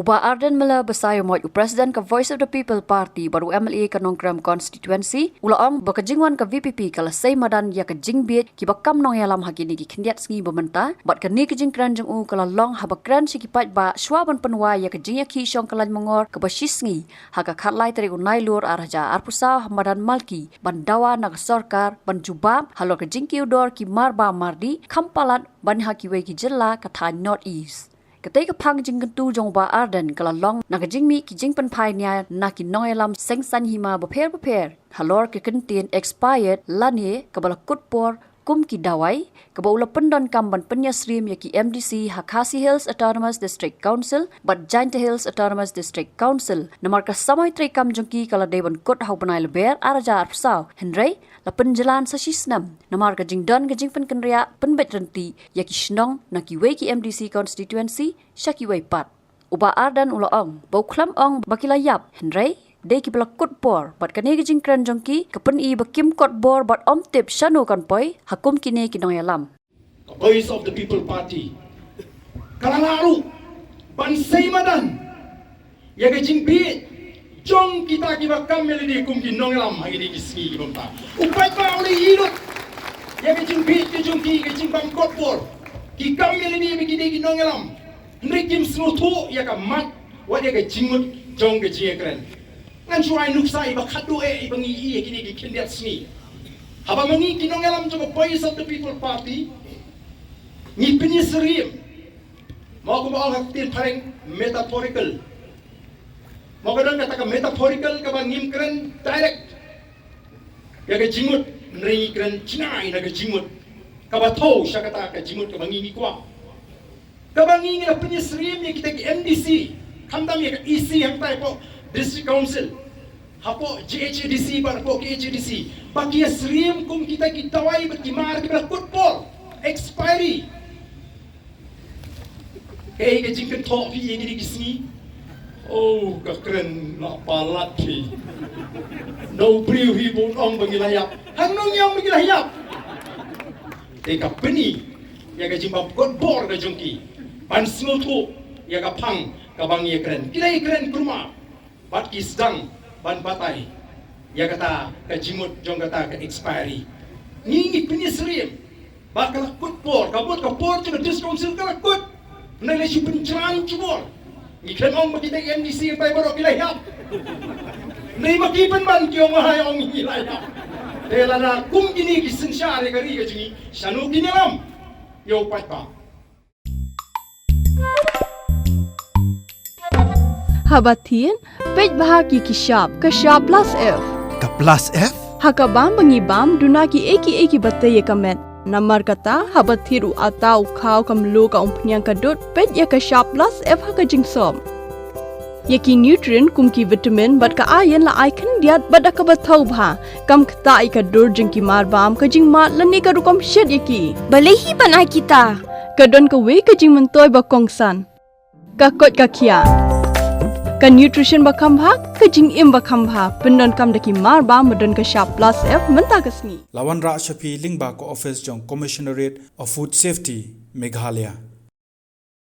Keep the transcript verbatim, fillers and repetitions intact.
Bah Ardent Miller Basaiawmoit, u President ka Voice of the People Party bad u M L A ka Nongkrem Constituency, u la ong ba ka jingwan ka V P P ka la sei madan ïa ka jingbieit kiba kam nongïalam ha kine ki khyndiat sngi ba mynta, bad kane ka jingkren jong u ka la long haba kren sha ki paidbah shwa ban pynwai ïa ka jingïakhih shong kyllain mangor kaba shi sngi ha ka khatlai tarik u Nailur arhajar arphew saw ha madan Malki ban dawa na ka sorkar ban jubab halor ka jingkiew dor ki marbam mardih kham palat ban ha kiwei ki jylla ka thaiñ North East. Katei ka phang jingkyntu jong u Bah Ardent ka la long na ka jingmih ki jingpynphai nia na ki nongïalam seng saiñ hima bapher bapher halor ka kyntien expired lane kaba la kut por kum ki dawai, kaba u la pyndonkam ban pynïasyriem ïa ki M D C ha Khasi Hills Autonomous District Council bad Jaintia Hills Autonomous District Council, namar ka samoi treikam jong ki ka la dei ban kut ha u bnai Lber arhajar arphew saw, hynrei la pynjlan sa shi snem namar ka jingdon ka jingpynkynriah pynbeit rynti ïa ki shnong na kiwei ki M D C constituency sha kiwei pat. U Bah Ardent u la ong ba u khlem ong ba ki la ïap, hynrei dei kiba la kut bor, bad kane ka jingkren jong ki ka pyni ba kim kot bor bad ym tip shano kan poi ha kum kine ki nongïalam. Ka Voice of the People Party ka la lah ruh ban sei madan ïa ka jingbieit jong kita kiba kam ïalade kum ki nongïalam ha kine ki sngi ki bynta. U paidbah u la ïohi lut ïa ka jingbieit ka jong ki, ka jingbym kot bor. Ki kam ïalade ba ki dei ki nongïalam, hynrei kim sngewthuh ïa ka mat wat ïa ka jingmut jong ka jingïakren. Ngan shu ai nuksa iba khatduh eh iba ngi ïohi ïa kine ki khyndiat sngi. Haba ma ngi ki nongïalam jong ka Voice of the People Party ngi pynïasyriem, mo kumba ong ha ka ktien phareng, metaphorical. Mo ka don kata ka metaphorical kaba ngim kren direct ïa ka jingmut, hynrei ngi kren jngai na ka jingmut kaba thew sha kata ka jingmut kaba ngi ngi kwah. Kaba ngi ngi la pynïasyriem ïa kita ki M D C, khamtam ïa ka E C hangtai hapoh District Council, hapoh G H A D C bad hapoh K H A D C, ba ki ïasyriem kum kita ki dawai bad ki mar kiba la kut por, expiry. Kaei ka jingkynthoh phi ïa kine ki sngi? Oh, ka kren la palat phi. Na u briew hi bun ong ba ngi la ïap. Hangno ngi ong ba ngi la ïap? Te ka pyni ïa ka jingbym kot bor ka jong ki ban sngewthuh ïa ka phang kaba ngi ïakren. Ki la ïakren kulmar bad ki sdang ban batai ïa kata ka jingmut jong kata ka expiry. Ngi ngi pynïasyriem ba ka la kut por, ka mut ka por jong ka District Council ka la kut. Hynrei la shu pynjlan jubor. Ngi khlem ong ba kita M D C hangtai baroh ki la ïap. Hynrei ma ki pynban ki ong, hai, ong ngi la ïap. Te lada kum kine ki synshar ïa ka ri ka jong ngi, shano kin ïalam ïa u paidbah? Haba thied, peit bha ki ki shap, ka shap plus F. Ka plus F? Ha ka bam ba ngi bam, duna kiei kiei kiba tei ïa ka met. Namar kata, haba thied u atta, u khaw, ka mluh, ka umphniang, ka dud, peit ïa ka shap plus F ha ka jingsop. Ïa ki nutrient kum ki vitamin bad ka iron la ai khyndiat bad da kaba thew bha. Kam ktah ïa ka dur jong ki marbam, ka jingmad lane ka rukom shet ïa ki. Balei hi ban ai kita? Ka don kawei ka jingmyntoi ba kongsan. Ka koit ka khiah. Ka nutrition ba kham bha, ka jingim ba kham bha. Pyndonkam da ki marbam ba don ka shap plus F mynta ka sngi. La wanrah sha phi lyngba ka office jong Commissionerate of Food Safety, Meghalaya.